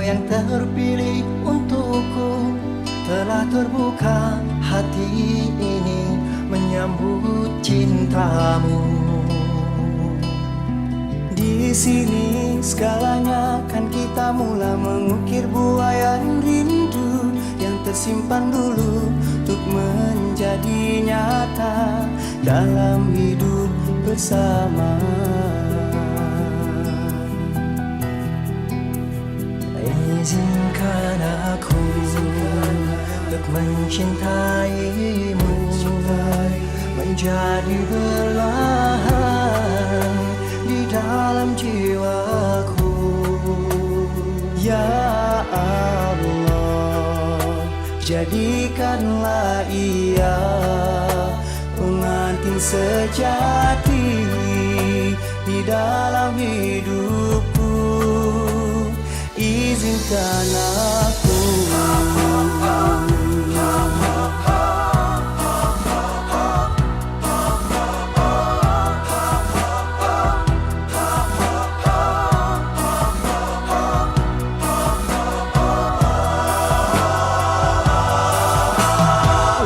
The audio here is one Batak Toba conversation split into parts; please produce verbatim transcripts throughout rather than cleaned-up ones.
Yang terpilih untukku, telah terbuka hati ini menyambut cintamu. Di sini segalanya akan kita mula mengukir buaian rindu yang tersimpan dulu untuk menjadi nyata dalam hidup bersama. Izinkan aku untuk mencintaimu, menjadi belahan di dalam jiwaku. Ya Allah, jadikanlah ia pengantin sejati di dalam hidupku. Izinkan aku.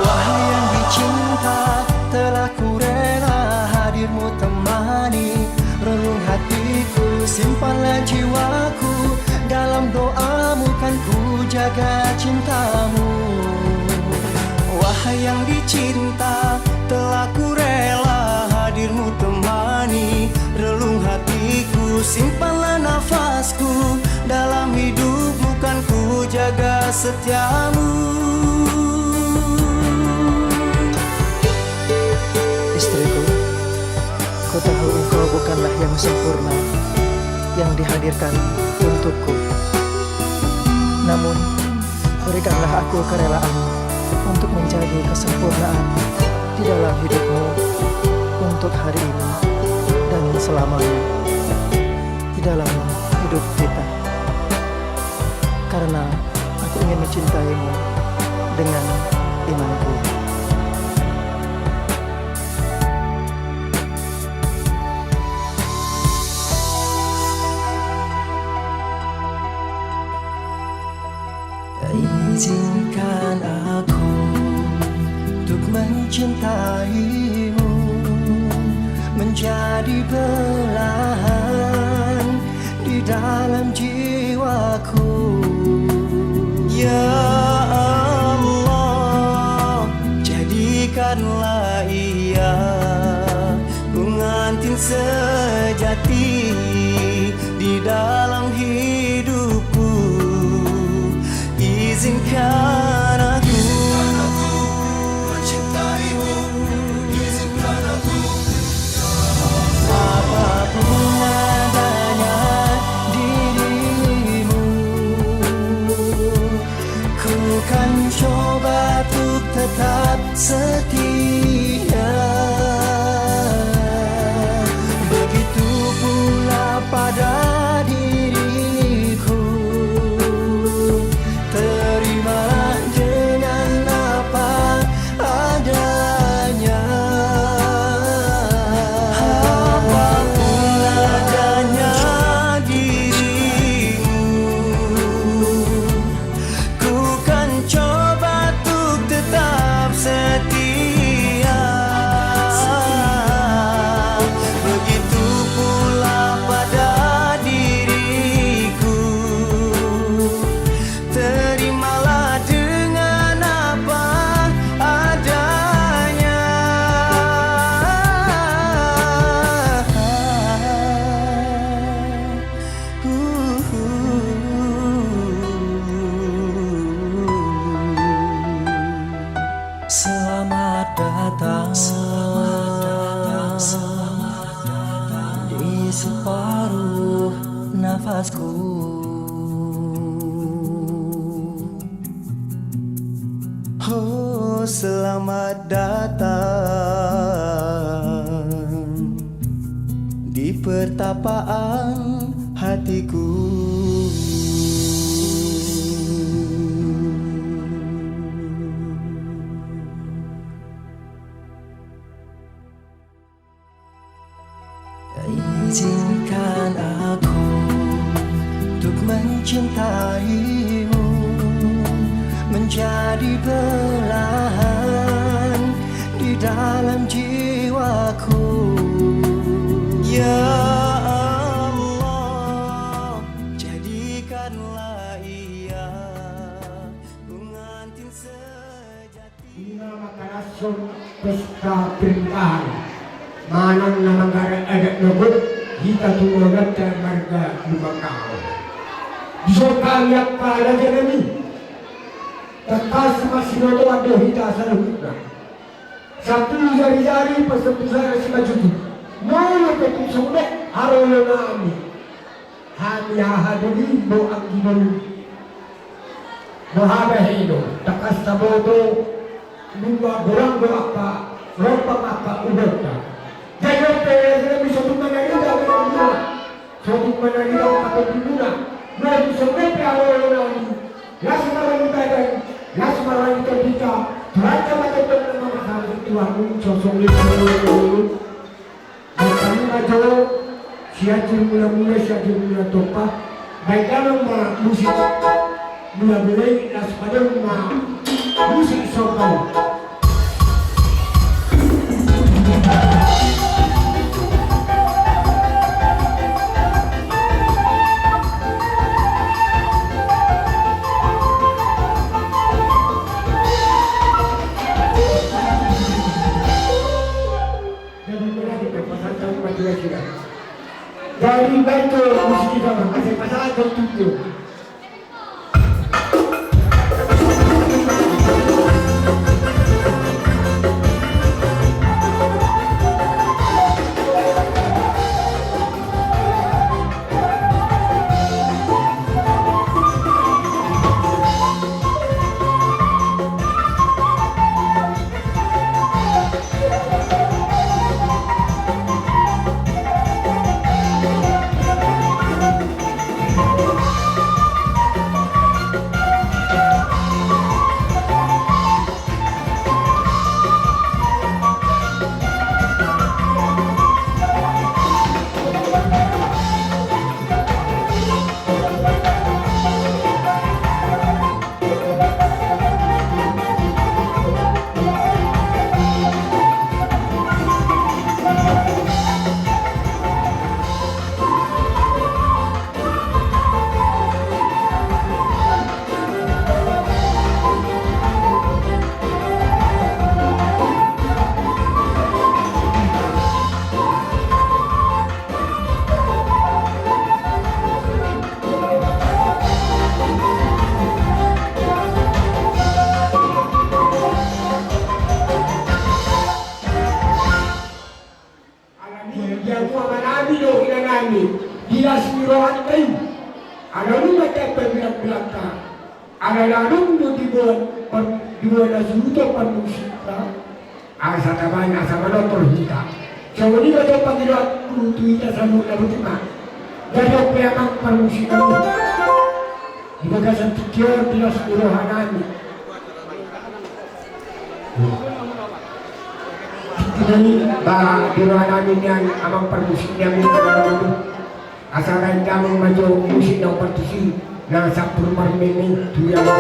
Wahai yang dicinta, telah ku rela hadirmu temani relung hatiku, simpanlah jiwaku dalam doamu, kan ku jaga cintamu. Wahai yang dicinta, telah ku rela hadirmu temani relung hatiku, simpanlah nafasku dalam hidupmu, kan ku jaga setiamu. Istriku, ku tahu engkau bukanlah yang sempurna yang dihadirkan untukku. Namun, berikanlah aku kerelaan untuk menjadi kesempurnaan di dalam hidupmu untuk hari ini dan selamanya di dalam hidup kita. Karena aku ingin mencintaimu dengan imanku. Izinkan aku untuk mencintaimu, menjadi belahan di dalam jiwaku. Ya Allah, jadikanlah ia pengantin sejati di dalam hidupku. Izinkan aku mencintaimu, izinkan aku. Apapun adanya dirimu, ku kan coba untuk tetap setia. Begitu pula pada diriku. Terimalah dengan apa adanya. Apapun adanya dirimu, ku kan coba untuk tetap setia. Begitu pula pada diriku. Terimalah dengan apa adanya. Selamat datang, selamat datang di separuh nafasku. Oh, selamat datang di pertapaan hatiku. Izinkan aku untuk mencintai Jadi belahan di dalam jiwaku. Ya Allah, jadikanlah ia pengantin sejati. Di na mangkalashon pesta pernikahan manang na manggarar adat na gok hita tu marga Lumban Gaol. Dison hami angka raja nami, tangkas masibotoan do hita saluhutna. Sampulu jarijari pasampulu sada simanjujung. Molo pe tung songon on haroronami, hami haha do i, bo anggi do i. Boha bahen do, tangkas taboto, nunga godang do angka rombang angka uhorta. Jadi on pe, jadi on pe, sotung manarida angka tondimuna. Sotung manarida angka tondimuna. Molo tung songon on pe haroronami, las ma roha ni badan, las ma roha ni tondinta. Tuhan sama tentang nama sama Tuhan, sosong itu. Mangkalinga jo, Sianjur Mulamula, Sianjur Mula Tompa. Baen damang ma musik mulamula i, laos padomu ma musik sombau. Jadi, berarti pasangan maju lagi, kan? Jadi, baik tu musik kita, Bang. Masih pasangan, Bang, tujuh. Alani i, diaku amanami dohot inanami, di las ni rohanta i. Alani i ma tahe pembilang-bilangta. Ala ladung do diboan, diboan na suhuton parmusikta. Asa tabaen, asa manomor hita. Songon i ma jo pangidoanku tu hita saluhutna, boti ma. Jadi on pe amang parmusik nami, di bagasan tingki on di las ni rohanami. Tingki nami, ba, di rohanami nian amang parmusik nami. Asa baen damang ma jo musik na umpartusi na sampur marmeme tu ia ma.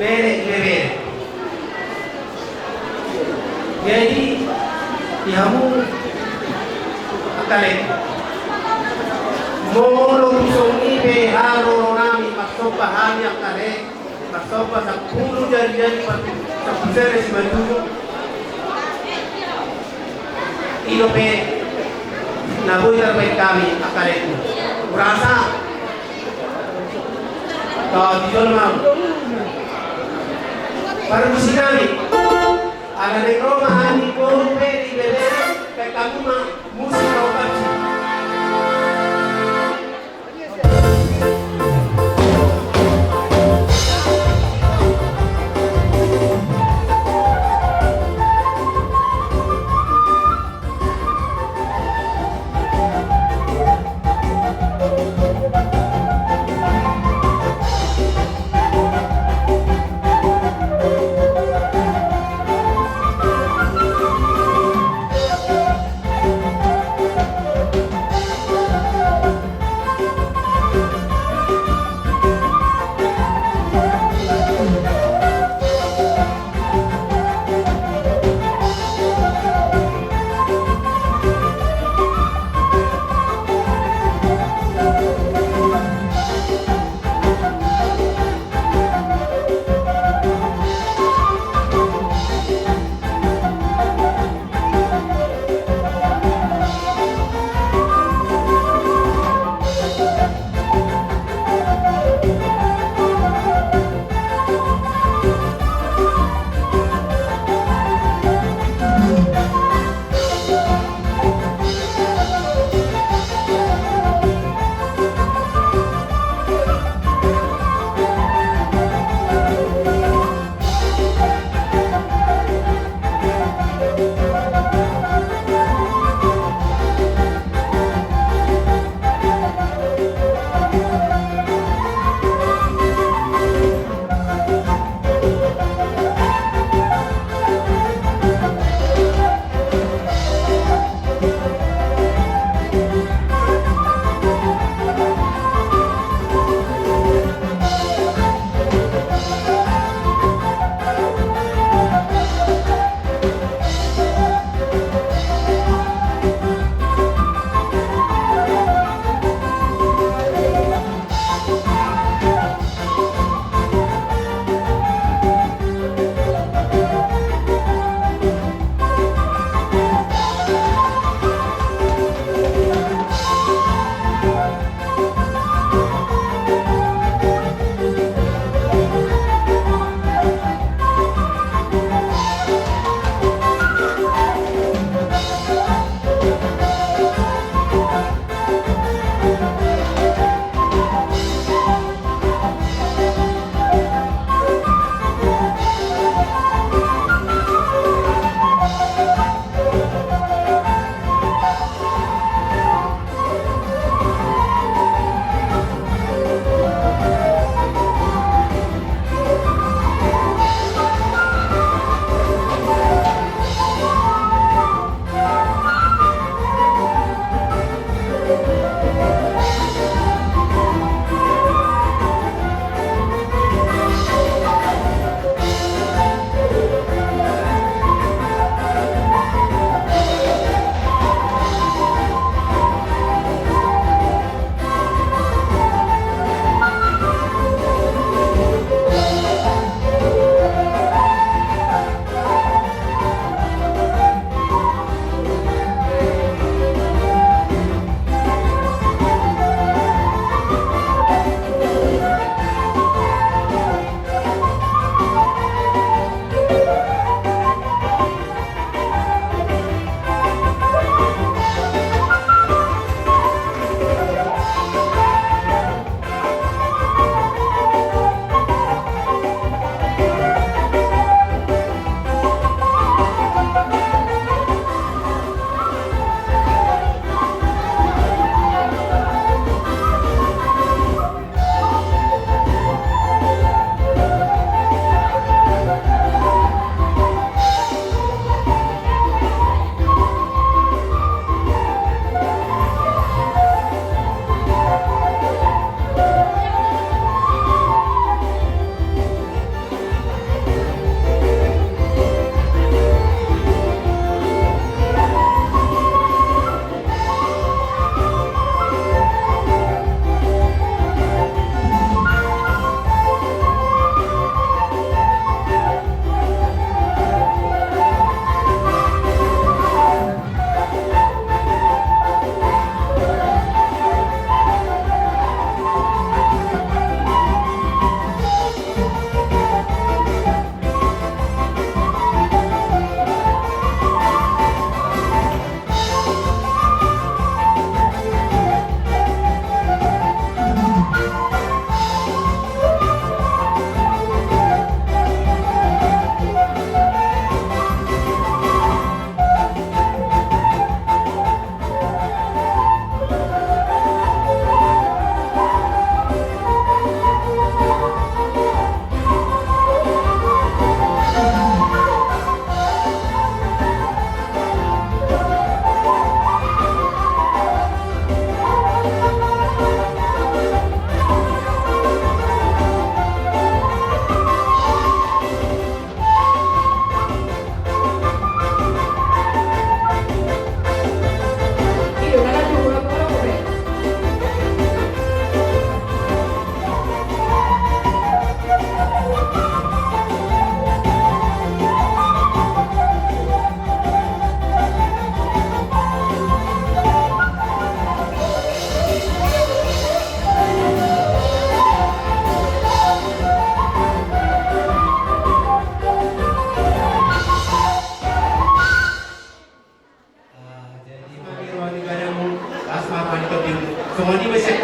Bere, bere. Jadi, di hamu angka leleng, molo tu songon i pe haroronami marsomba hami angka leleng, marsomba sampulu jari-jari, sampulu sere simanjujung. I dope na boi tarbaen hami angka leleng. Hurasa. Tau di jolo ma. Parmusiknami. Ala naeng ro ma hami boru pe di bebere, pe hamu ma musik tau pansi.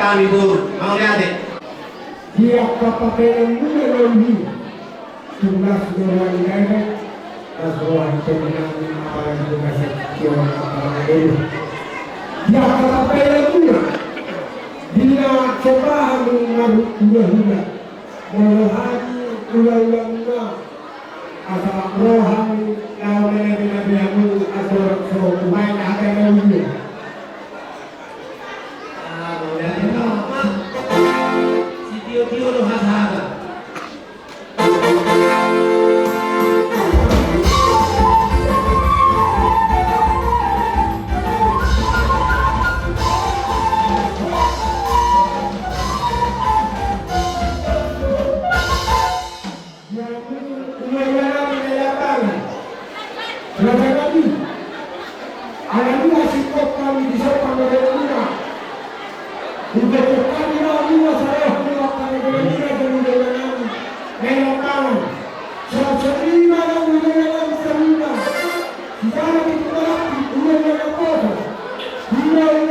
Kami pun mau lihat. Di angka papelan muna na uli. Tugas do ruang ibadah. Las roha ni pemenang apalagi tugas yang kion apalagi dulu. Di angka papelan muna. Di na coba hamu marhula-hula. Molo hami hula-hula muna. Asa roha ni lawan na binabiamu atur so kumain ada na uli. Ah, udah kenal, Mak. Si Tio-Tio lo hasada. Jadi, ulaonami na i lapangan. Raja nami. Ala ni i singkop hami di sopa marhula-hula. Ulaonami na i lapangan, ulaonami na i lapangan. Sasari ma na ulaonami saluhutna. Sijana pintu marapi, ulaonami na poso. Ulaonami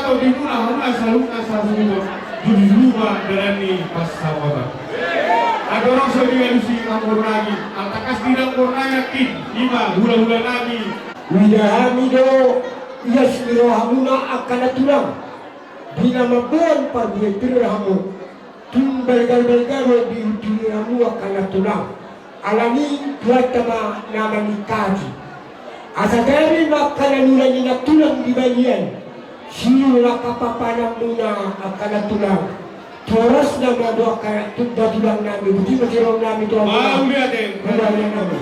Di muna hamuna saluhutna sasungkun, jujur ma dalan ni pansamotan. Adong so dialusi amang boru nami, alai tangkas di amang boru nami nangkin, ima hulahula nami. Huida hami do ias ni rohamuna angka na tulang, di na mamboan parbue pir hamu. Tung balga-balga do di ujung ni hamu angka na tulang. Alani i Tuhanta ma na maningkati. Asa gabe ma angka na nilai ni na tulang di balian. Siula angka papananmuna angka na tulang. Tu horasna ma do angka na tulang nami. Boti ma sirong nami tu hamuna. Mauliate. Mauliate nami.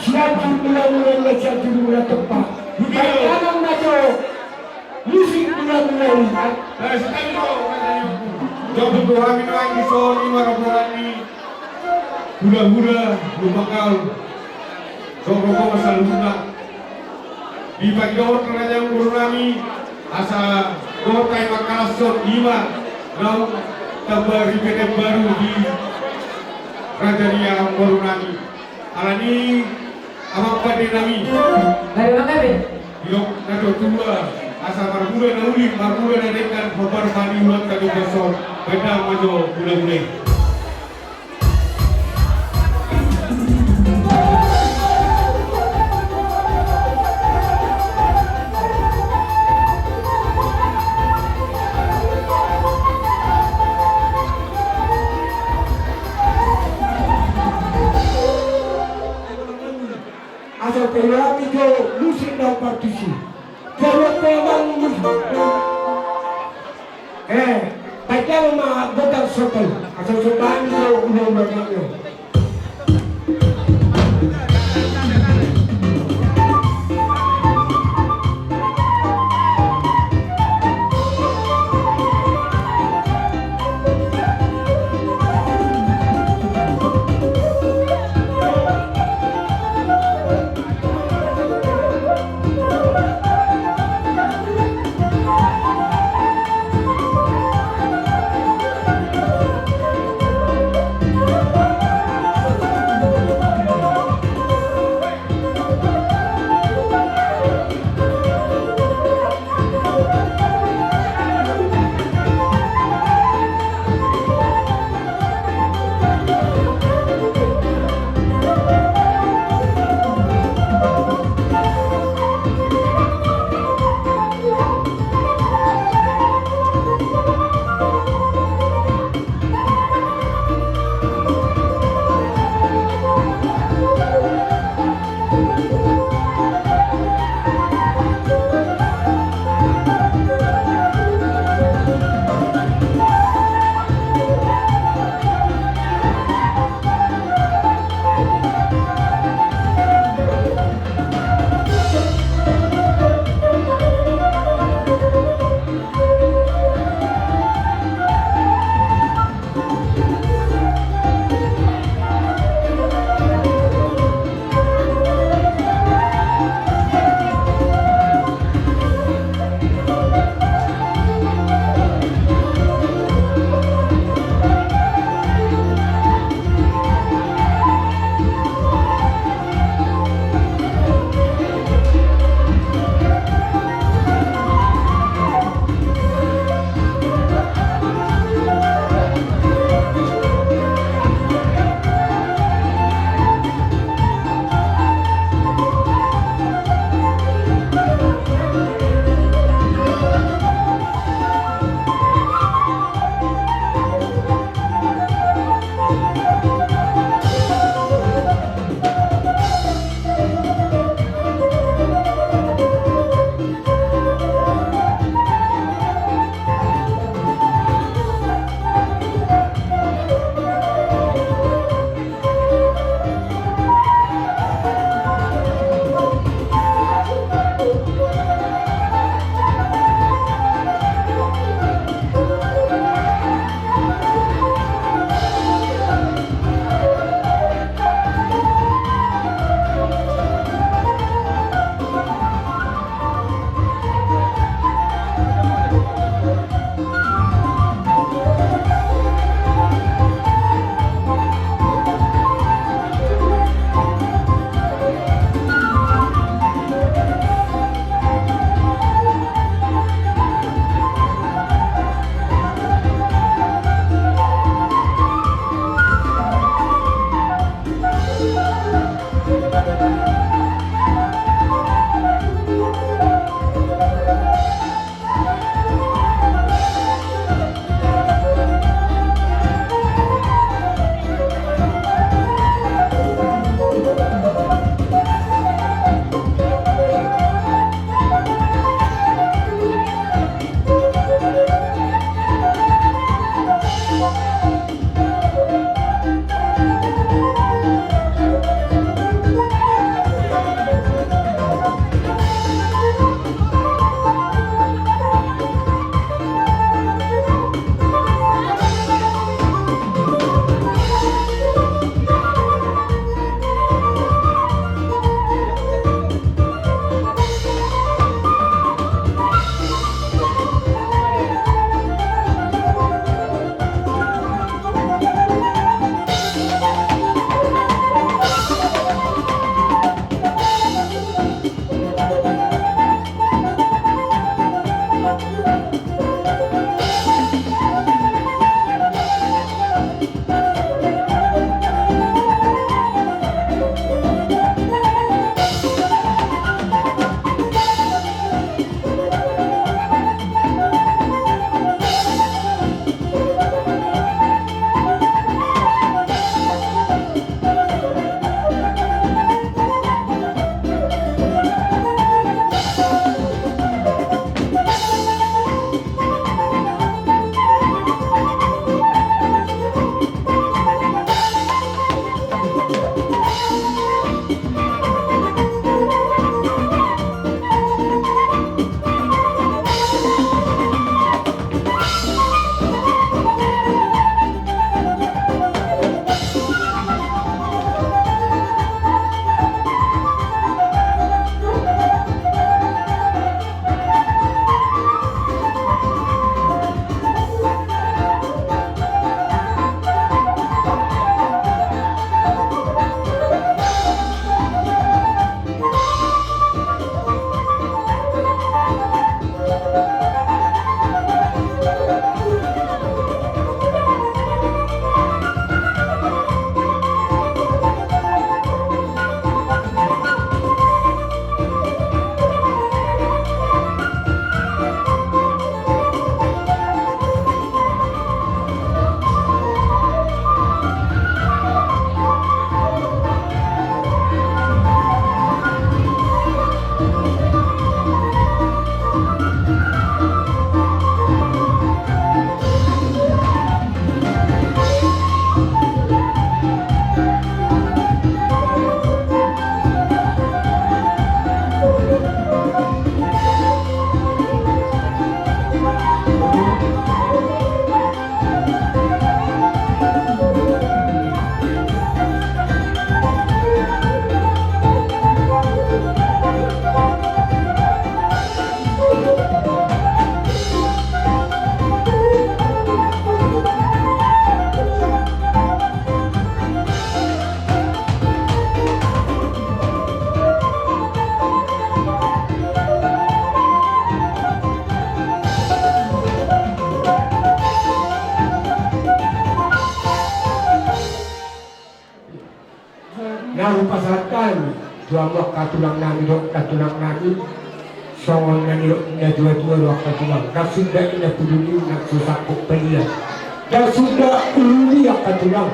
Sian julu mula-mula, sian julu mula tempat. Iya. Padangan na jo. Musik mula-mula i. Eh, sekali do. Jom tu hami nuaeng di son, ima rombongan ni hulahula Lumban Gaol. Jom rombongan saluhutna. Dipaingot raja boru nami, asa dohot hami mangkalashon ima naung tamba ripeten baru di raja ni amang boru nami. Alani amang pande nami. Mari mangkabe. Didok na tuatua, asa marmula na uli, marmula na denggan, hombar ma di ulaon tadi beson, benda majo gula-gula. Asa pe hami jo musik na partusi. Jalo pe amang musik. Eh, pajamu ma gotang soto. Asa sombani jo ulo ulo nyo. Na hupasahat hami tu hamu angka tulang nami dohot nantulang nami, songon na nidok ni natuatua do angka tulang, ndang suda inna pudun i nang so sangkot palian, ndang suda ulu ni angka tulang,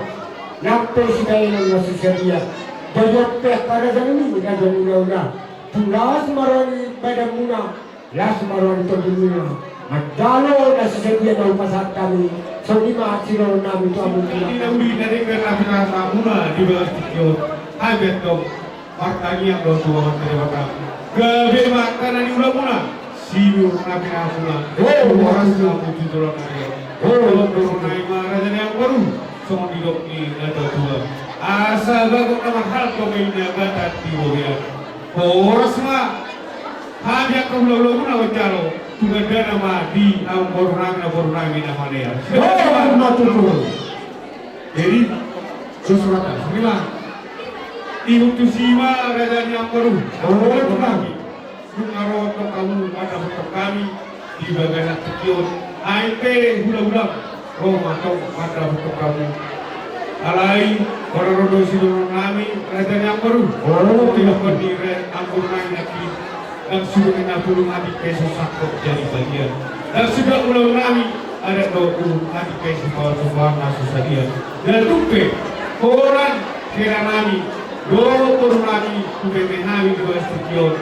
nang pe sibahenon na so sadia. Jadi on pe angka raja nami, raja ni hulahula, tu las ma roha ni badanmuna, las ma roha ni tondimuna manjalo na so sadia na hupasahat hami. Songon i ma sidohonon nami tu hamu. Di na uli na denggan na pinasahatmuna di bagas tingki on, hami antong martangiang do tu Amanta Debata, gabe ma angka na niulamuna, sinuhur na pinasahatmuna. Oh, horas ma hamu tu joloan ni ari on. Oh, dohot boru nami ma raja ni amangboru, songon nidok ni natuatua, asa bagot na marhalto ma i na gata di robean. Horas ma hami angka hulahulamuna manjalo, tu gandana ma di amangboru nami na boru nami na maleas. Horas ma tutu. Jadi, so suratan, songon i ma. Ihut tusi ma raja ni amangboru. Horas ma. Nunga ro antong hamu mandapothon hami di bagasan tingki on. Ain pe hulahulam ro ma antong mandapothon hamu. Alai, holan ro do sidohonon nami, raja ni amangboru. Oh, di lombok ni re amangboru nami nangkin, ndang suda inna pudun atik pe so sangkot jadi palian. Ndang suda ulaon nami, adat dohot uhum atik pe so paontopahon na so sadia. Ndang tung pe, holan hela nami dohot boru nami hupaimaon hami di bagas tingki on.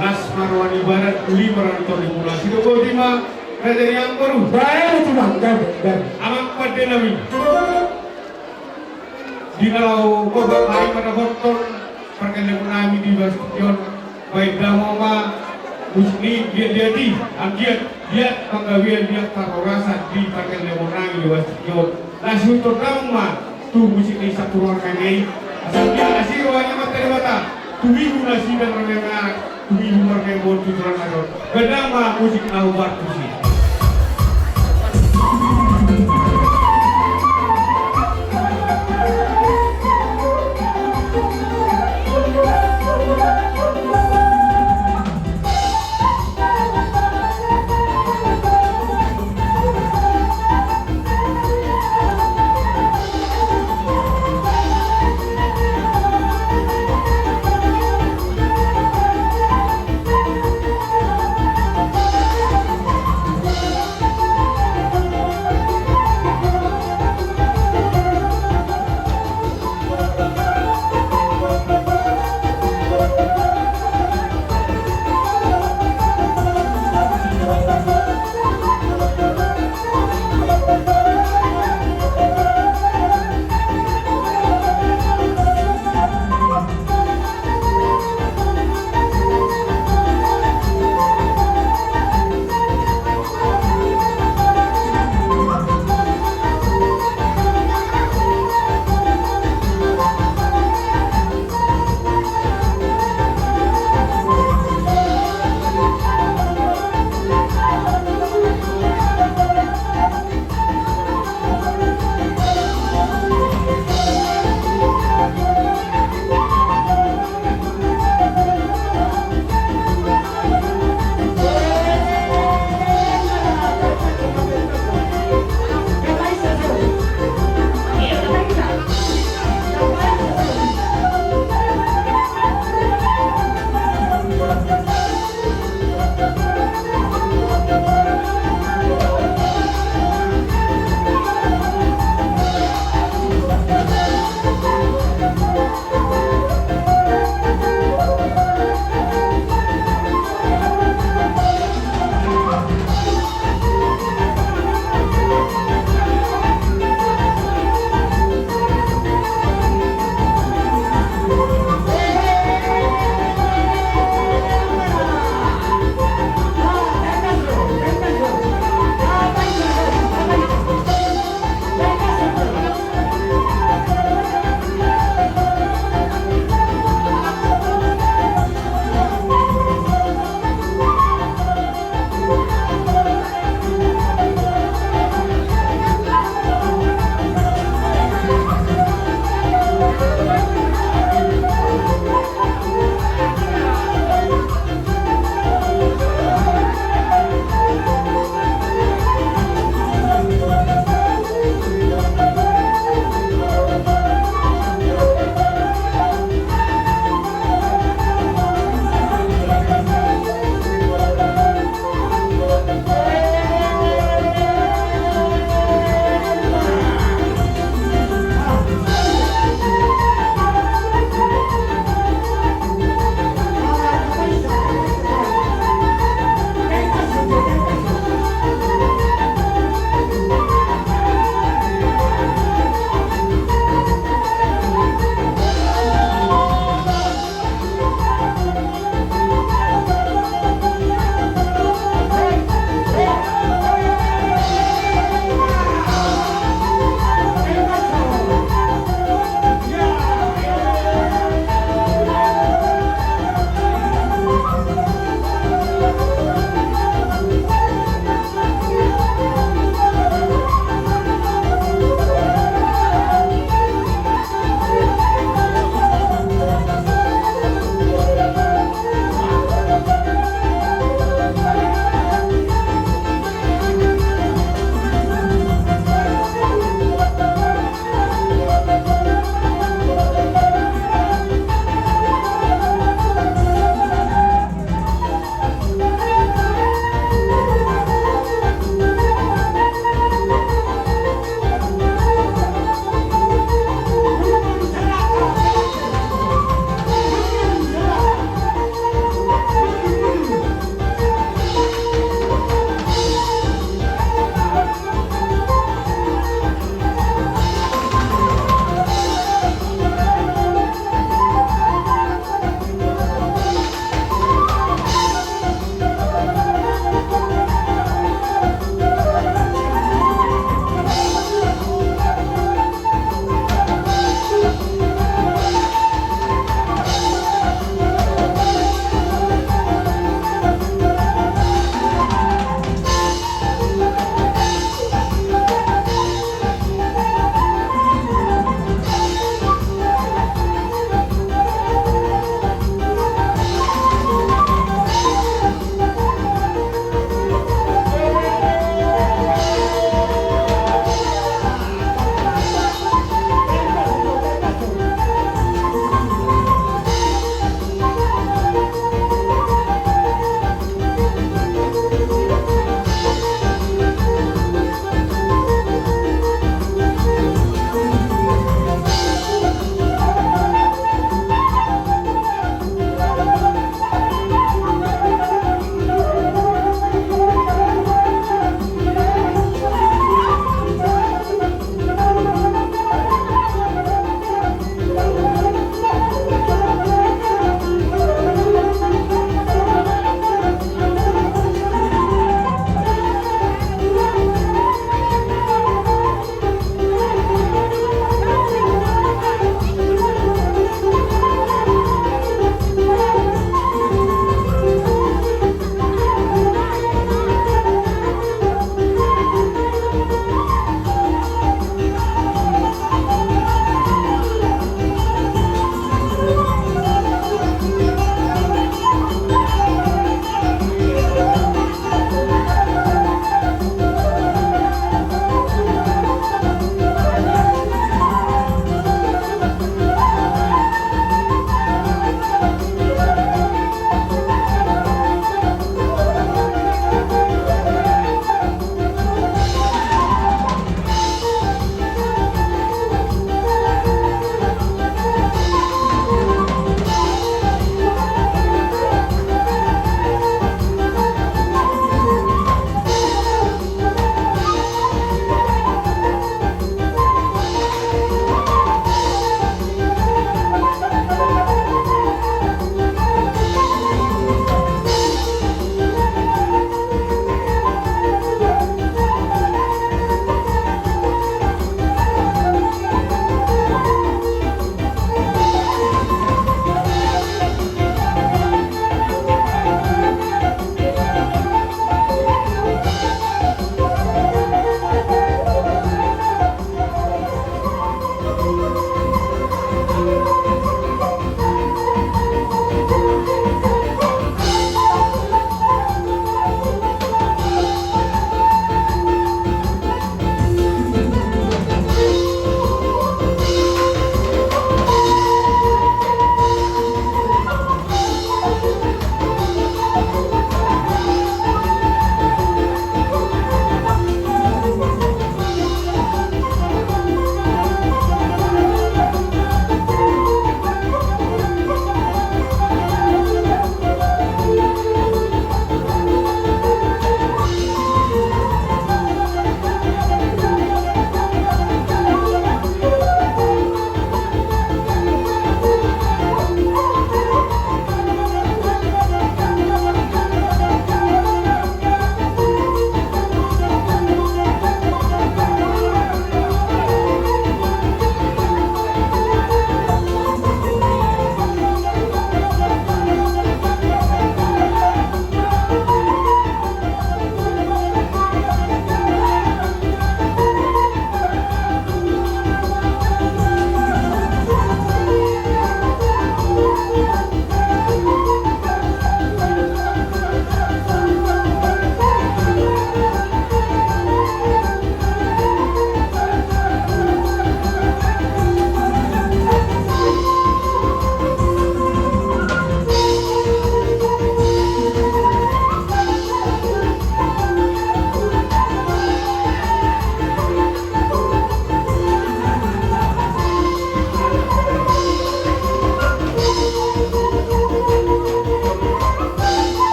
Las ma roha ni badan, uli ma roha ni tondimuna. Sidok boti ma, raja ni amangboru. Baen, tulang, baen, baen. Amang pande nami. Di na laho gogo hami mandapothon pargellengon nami di bagas tingki on, baen damang ma musik ni liatliat i, anggiat liat panggabean, liat parhorasan di pargellengon nami di bagas tingki on. Laos ihuthon damang ma tu musik ni sampulungan nami i. Asa dia asi roha ni Amanta Debata, tumibu nasida marmeang anak, tumibu marmeang boru tu joloan ni ari on. Baen damang ma musik na hombar tusi.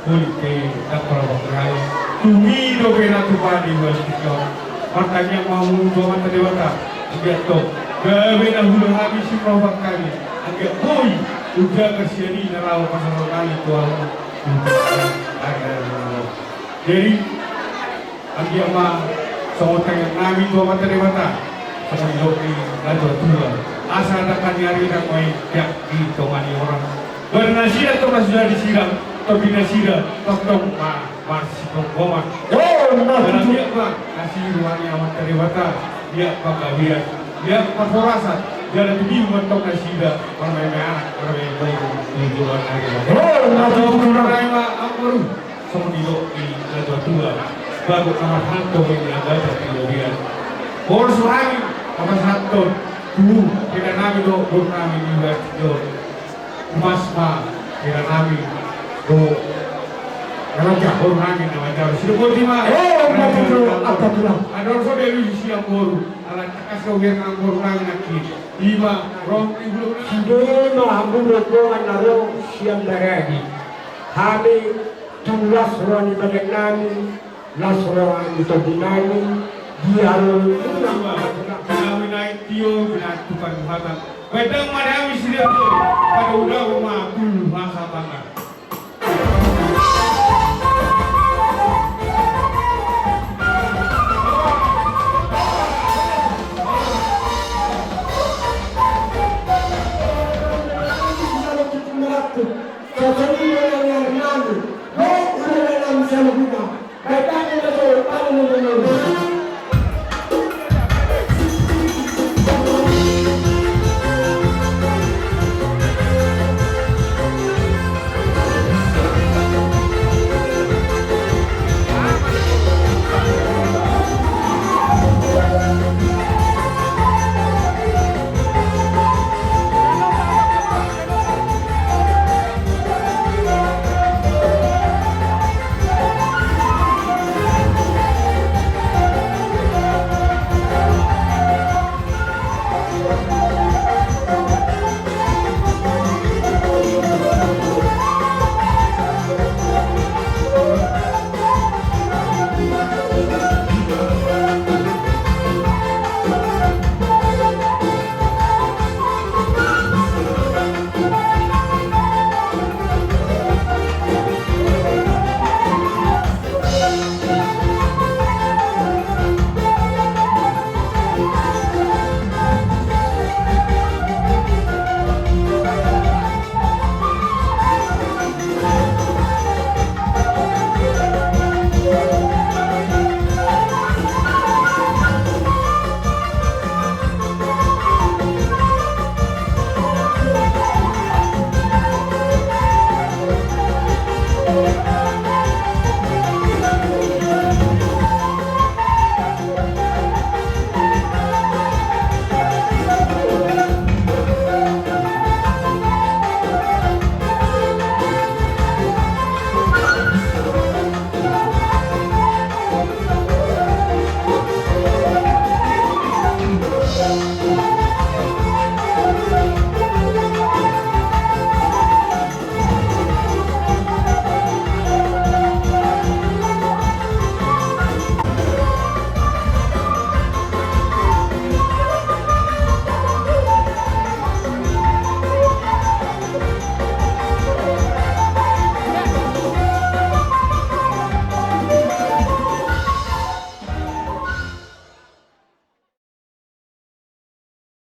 Holit pe, ndang pola bangkali. Tung i dope na tupa di bulan piton. Martangiang ma hamu tu Amanta Debata. Anggiat tong gabe na hula hami siprobak hami. Anggiat boi hujaga sian i na laho pasahaton hami tu hamu. Jadi anggiat ma songon tangiang nami tu Amanta Debata, songon didok ni natuatua, asa dangka ni ari dang main jak di tonga ni orang. Bari nasida tong na sudah disidang, tondi nasida tongtong ma marsitonggoman. Oh, na anggiat ma na siroha ni Amanta Debata, anggiat ma gabean, anggiat ma parhorasan. Jala tu di mantong nasida marmain anak, marmain boru, tujuan ari. Oh, na tujuan ari ma amboru. Songon didok ni natuatua, bagot na marhalto ma i na gajar di robean. Boru so hami na pasahathon tu hela nami dohot boru nami di bagas on. Umas ma hela nami dohot na manjalo boru nami na manjalo. Sidok boti ma. Eh, na manjalo. Adong so dialusi sian boru ala tangkas robean nang boru nami nangkin. Ima rong ni boru nami. Sude ma hamu rombongan na ro sian Baradi. Hami tung las roha ni badan nami, las roha ni tondi nami, di ari on. Nami naik tio, binaen tu panuhatan. Badan ma nami sida tu, pada udah ma tu hasa tangan.